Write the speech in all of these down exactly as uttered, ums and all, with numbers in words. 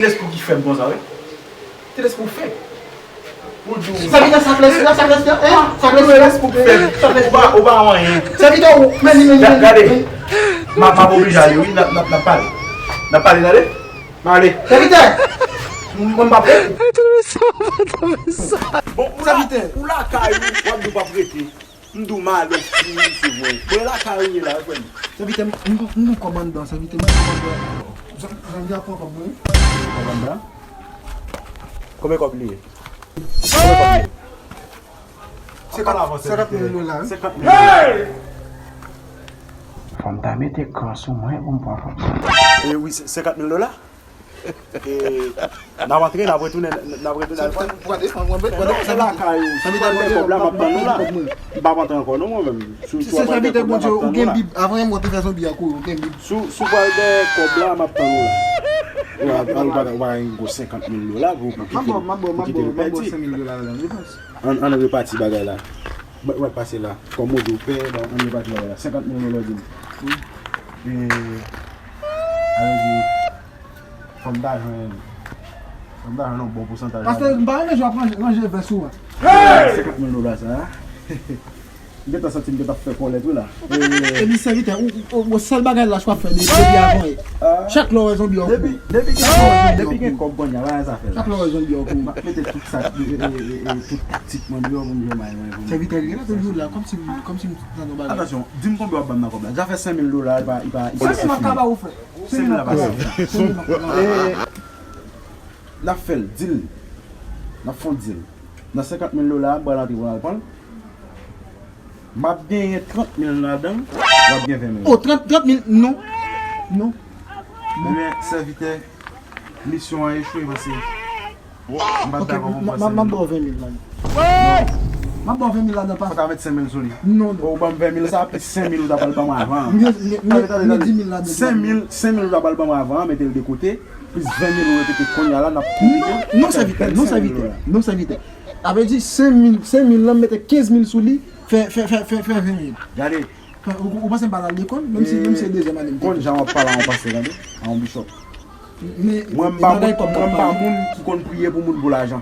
Telespo ki fè m konsa, wi. Telespo fè. Pou l di w. Sèvitè, sa klèsi la, sa klèsi la, hein? Sa klèsi la. Telespo fè. Sa klèsi la. Ou pa, ou pa anyen. Sèvitè, ou, men li, men li, men li, men li. Gade. M ap, m ap oblije ale, wi. N ap, n ap, n ap pale. N ap pale, tande. M ale. Sèvitè! Mwen m pa prete. Bon, ou la, ou lakay ou, w ap di w pa prete. M di w m ale, wi, se vre. Bon, e lakay ou ye la, wi, frè m. Sèvitè, m, m, m gen kòb anndan, sèvitè, m gen kòb anndan. Jan, jan, jan pran kòb mwen. Kòb anndan? Konbyen kòb li ye? Konbyen kòb li ye? Senkant, senkant mil dola, wi. Senkant mil dola. Fò m ta mete kan sou mwen pou m pran kòb sa. E wi, se, senkant mil dola? E, n ap antre, n ap retounen, n ap retounen al pran. Gade, gade, gade, gade, se lakay ou. Si w pral dèyè kòb la, m ap tann ou la. M p ap antre ankò non, mwen menm. Si w pral dèyè kòb la, m ap tann ou la. Ou gen Bib, avan yon mwa te fè zonbi ak ou, ou gen Bib. Si w, si w pral dèyè kòb la, m ap tann ou la. Ou pa, ou pa, ou pa gen gwo senkant mil dola pou, pou kite, pou kite l pèdi. Ann, ann repati bagay la. Mwen, mwen pase la. Kòm ou di w pè, bon, ann repati bagay la. Senkant mil dola w di m. Wi. E, ale di, fò m ta jwenn, fò m ta jwenn yon bon pousantaj. Pastè, m pa renmen jan w ap ranje, ranje vès ou a. Senkant mil dola sa a. M gentan santi m gentan fè kòlèt wi la. E, e, e li sèvitè, ou, ou, ou, sèl bagay lach w ap fè depi, depi avan yè. Chak lè w wè zonbi w ap kouri. Depi, depi gen kòb, depi gen kòb kounye a, bagay sa fè lach. Chak lè w wè zonbi w ap kouri. M ap mete tout sa, e, e, e, e, tout taktik mwen deyò pou m jwe may mwen, pou m... Sèvitè, li la toujou la, kòmsi, kòmsi m tande yon bagay. Atansyon, di m konbyen w ap ban m nan kòb la. Deja fè senk mil dola, li pa, li pa, li pa fini. Senk mil m ap ka ba ou, frè. Senk mil m ap ka ba ou. E, n ap fè l, deal. N ap fè yon deal. Nan senkant mil dola a, m pral antre pou m al pran l. M ap genyen trant mil ladan l, w ap gen ven mil. Oh, trant, trant mil, non. Non. Ebyen, sèvitè, misyon an echwe, paske m pa t dakò pou m pran senk mil. M ap ba w ven mil ladan. M ap ba w ven mil ladan, pa. Fò w ta met senk mil sou li. Non, non. Ou ban m ven mil sa, plis senk mil ou ta pral ban mwen avan an. Tande, tande, tande. Senk mil, senk mil ou ta pral ban mwen avan an, mete l de kote. Plis ven mil ou repete kounye a la, n ap konplike. Non, non, sèvitè, non, sèvitè, non, sèvitè. Sa vle di senk mil, senk mil lan, m mete kenz mil sou li, fè, fè, fè, fè, fè ven mil. Gade. Ou, ou panse m pa t al lekòl? Menm si, menm si se dezyèm ane m te fè. Konn jan w ap pale a yon pastè, tande? A yon bishop. Mwen m pa moun, mwen m pa moun ki konn priye pou moun pou lajan.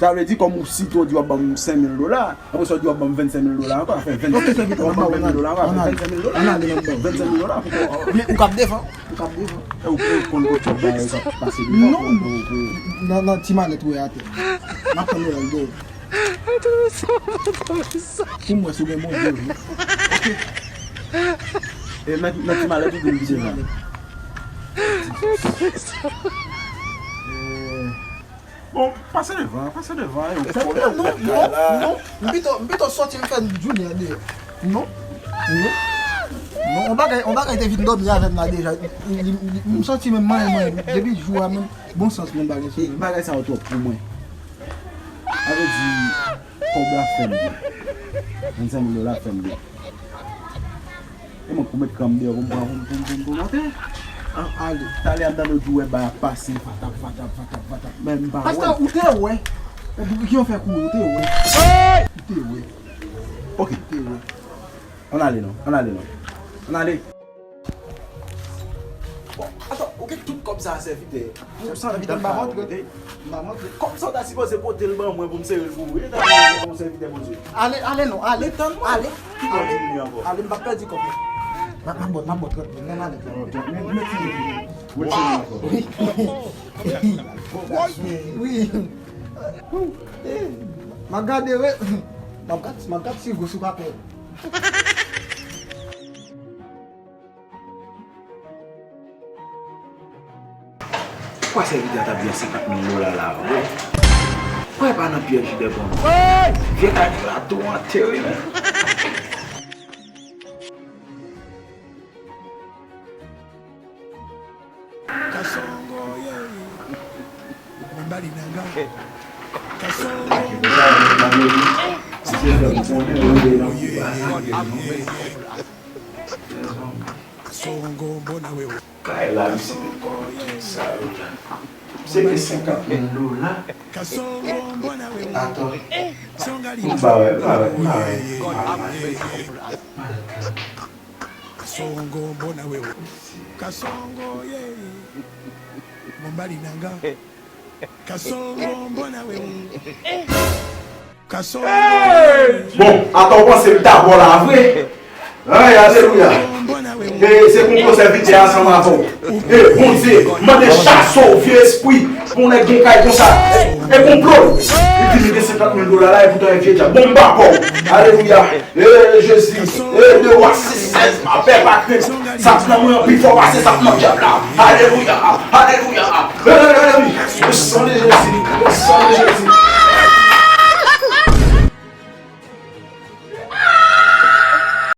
Sa vle di, kòm ou site w di w ap ban m senk mil dola, apre sa w di w ap ban m vennsenk mil dola ankò, sa fè vennsenk mil. W ap ban m vennsenk mil dola ankò, sa fè vennsenk mil dola. Ann ale, ann ale, ann ale. Vennsenk mil dola pou kò. Men ou k ap devan, ou k ap devan. E ou, ou konn kote bagay sa pase devan pou, pou, pou. Non, nan, nan ti malèt ou wè atè. M ap tann ou lè l dèyè. Pou m wè si w gen Bondye vre. Ok. E nan, nan ti malèt ou di m ki devan. E, bon, pase devan, pase devan, e ou konnen ou mèt kay la. Non, non, non. M pito, m pito soti m fè Junior deyò. Non. Non. Non, on bagay, on bagay te vin dòmi avè m la deja. Li, li, li, m santi menm manyen, manyen. Depi jou a menm, bon sans menm bagay sou mwen. Bagay sa yo twòp pou mwen. Sa vle di, kòb la fè m byen. Vennsenk mil dola fè m byen. E mwen pou met kran m deyò pou m pran pou m, pou m, pou m, pou m monte. An, ale. Talè a m tande w di w wè bay ap pase, vatap, vatap, vatap, vatap. Men m pa wè. Pastè, ou te wè. Epi ki yo fè kouri, ou te wè. Ou te wè. Ok. Ou te wè. Ann ale non, ann ale non. Ann ale. Bon, atann, ou gen tout kòb sa a sèvitè. Pou sa, m pa montre, m pa montre. Kòb sa w ta sipoze pote l ban mwen pou m sere l pou ou. E ta yon sèvitè Bondye. Ale, ale non, ale. Tann mwen. Ale. Ki bò di m li ankò? Ale, m p ap pèdi kòb la. M ap, m ap bòt, m ap bòt trant mil, men ale. Trant mil, men ti mil. Wi. Wi. M ap gade, wi. M ap gad, m ap gad si gwo sou papè. Kwa sèvitè a t ap di a senkant mil dola la vre? Kwa e pa nan pyèj de bon. Vye kay la tou antere. Kasongo, yeah. Mwen ba li nanga. Kasongo. Kasongo, bon, a we. Kay la, misye met kòb nan tout sa yo la. Misye gen senkant mil dola. Atann. M pa wè, m pa wè, m pa wè. Kasongo, bon, a we. Kasongo, yeah. Bon, ata w panse m ta bò la vre. Ay, alelouya. E se konplo sèvitè a ansanm avè w. E Bondye, mande chase w, vye espri, pou nèg gon kay konsa. E konplo l. Li di li gen senkant mil dola la, e poutan e vye dyab. Bon, m pa pè w. Alelouya. E Jezi. E de Wa sis sèz, pa pè, pa krent. Sa k nan mwen an pi fò pase sa k nan dyab la. Alelouya. Alelouya.